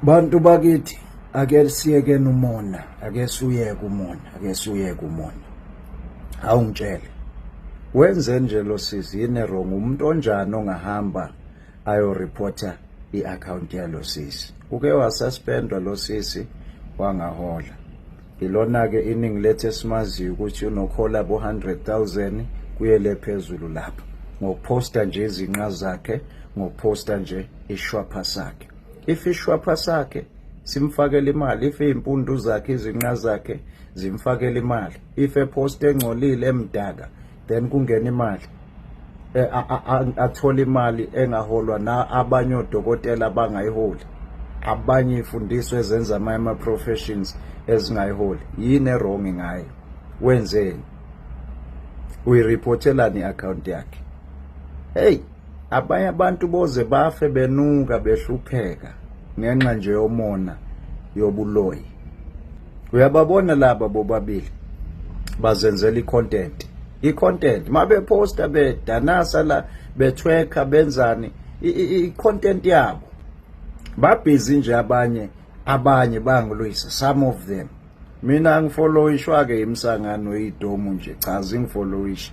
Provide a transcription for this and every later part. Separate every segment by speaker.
Speaker 1: Bantu bakithi, ake siyekeni umona, ake suyeke umona, ake suyeke umona. Awungitshele. Wenze nje lo sisi, yini wrong? Umuntu onjani ongahamba ayoreporta i-account yalo sisi? Uke wasuspendwa lo sisi, wangahola. Ilona-ke iningi lethu esimaziyo ukuthi unokhola bo 100,000 kuyele phezulu lapha ngokuposta nje izinqa zakhe, ngokuposta nje ishwapha sakhe. If ishwapha sakhe simfakela imali, if iy'mpundu zakhe, izinqa zakhe zimfakela imali, if epost engcolile emdaka, then kungena imali, athola imali engaholwa na abanye odokotela abangayiholi, abanye ifundiswa ezenza amanye ama-professions ezingayiholi. Yini e-wrong ngayo? Wenzeni? Uyireportelani i-account yakhe? Hey, abanye abantu boze bafe benuka, behlupheka ngenxa nje yomona, yobuloyi. Uyababona laba bobabili bazenzela i-content, i-content mabeposta, bedanasa la, betwerka, benzani, i-content yabo. Babhizi nje abanye, abanye bangilwisa, some of them. Mina angifollowishwa-ke imsangano idomu nje, cha, zingifollowisha.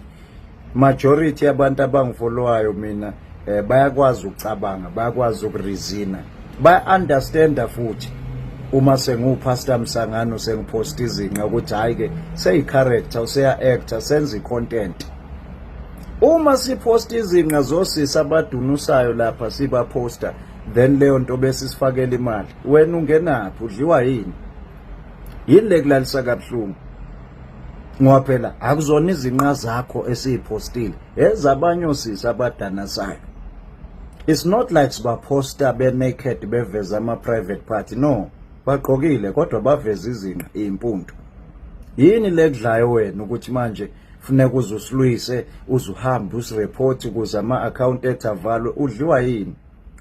Speaker 1: Majority yabantu abangifollowayo mina bayakwazi ukucabanga, bayakwazi ukureasona, baya-understanda futhi uma sengiwupastor Msangano, sengiphosta izinqa, ukuthi hhayi-ke seyi-character, useya-actor, senza i-content. Uma siphosta izinqa zosisi abadunusayo lapha, sibaposta, then leyo nto bese sifakela imali. Wena ungenaphi? Udliwa yini? Yini le kulalisa kabuhlungu? Ngoba phela akuzona izinqa zakho esiyipostile, ezabanye osisi abadanasayo. It's not like sibaposta be-naked, beveza ama-private part. No, bagqokile kodwa baveza izinqa, iy'mpundu. Yini le kudlayo wena ukuthi manje funeka uze usilwise, uze uhambe usireport ukuze ama-account ethu avalwe? Udliwa yini?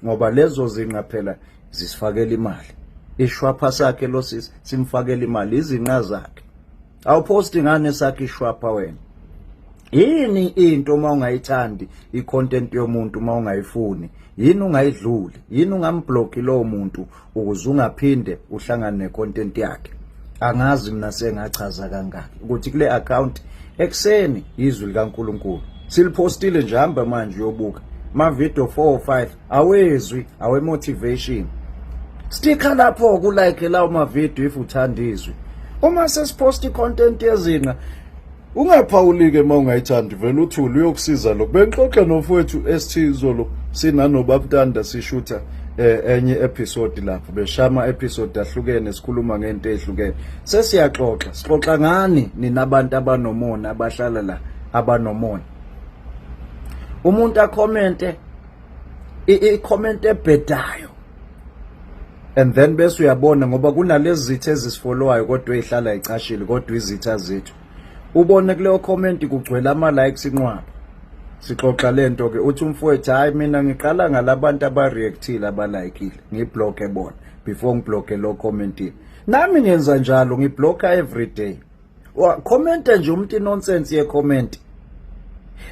Speaker 1: Ngoba lezo zinqa phela zisifakela imali. Ishwapha sakhe lo sisi simfakela imali, izinqa zakhe. Awuphosti ngane sakhe ishwapha wena? Yini into uma ungayithandi i-content yomuntu, uma ungayifuni, yini ungayidluli? Yini ungambloki lowo muntu ukuze ungaphinde uhlangane ne-content yakhe? Angazi mina sengachaza kangaki ukuthi kule account ekuseni izwi likaNkuluNkulu siliphostile nje. Hamba manje uyobuka ma video 4 or 5 awezwi, awe motivation. Sticka lapho ku like lawo ma video if uthanda izwi. Uma sesipost i-content yezinqa, ungaphawuli-ke uma ungayithandi, vele uthule, uyokusiza lokho. Bengixoxa nomfowethu ST izolo, sinanobabutanda, sishutha enye episode lapho beshama episode ahlukene, sikhuluma ngento ezihlukene. Sesiyaxoxa, sixoxa ngani nina abantu abanomona, abahlala la, abanomona. Umuntu acommente i-comment ebhedayo and then bese uyabona, ngoba kunalezi zitha ezisifollowayo kodwa ezihlala icashile, kodwa izitha zethu, ubone kuleyo comment kugcwele ama likes inqwaba. Sixoxa lento ke, uthi umfowethu, "Hayi, mina ngiqala ngalabantu abareactile, abalikile, ngiblock bona before ngiblock lo commentile." Nami ngenza njalo, ngiblocka every day. Comment nje umuntu nonsense ye comment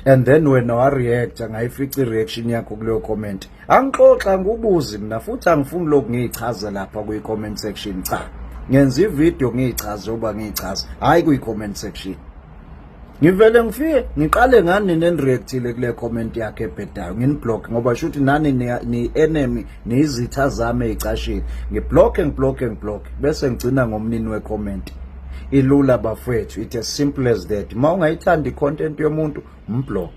Speaker 1: and then wena wa react, ngayifica i-reaction yakho kuleyo comment. Angixoxa ngubuzi mina futhi angifuni lokhu ngiyichaza lapha kwi comment section. Cha, ngenza ivideo ngiyichaze uba ngiyichaza, hayi kwi comment section. Ngivele ngifike ngiqale ngani nenireactile kule comment yakhe ebhedayo, nginiblock, ngoba shuthi nani ni enemy, nizitha zami ezicashile. Ngiblock, ngiblock, ngiblock, bese ngigcina ngomnini we-comment. Ilula bafowethu, it's as simple as that. Ma ungayithandi i-content yomuntu, mblock.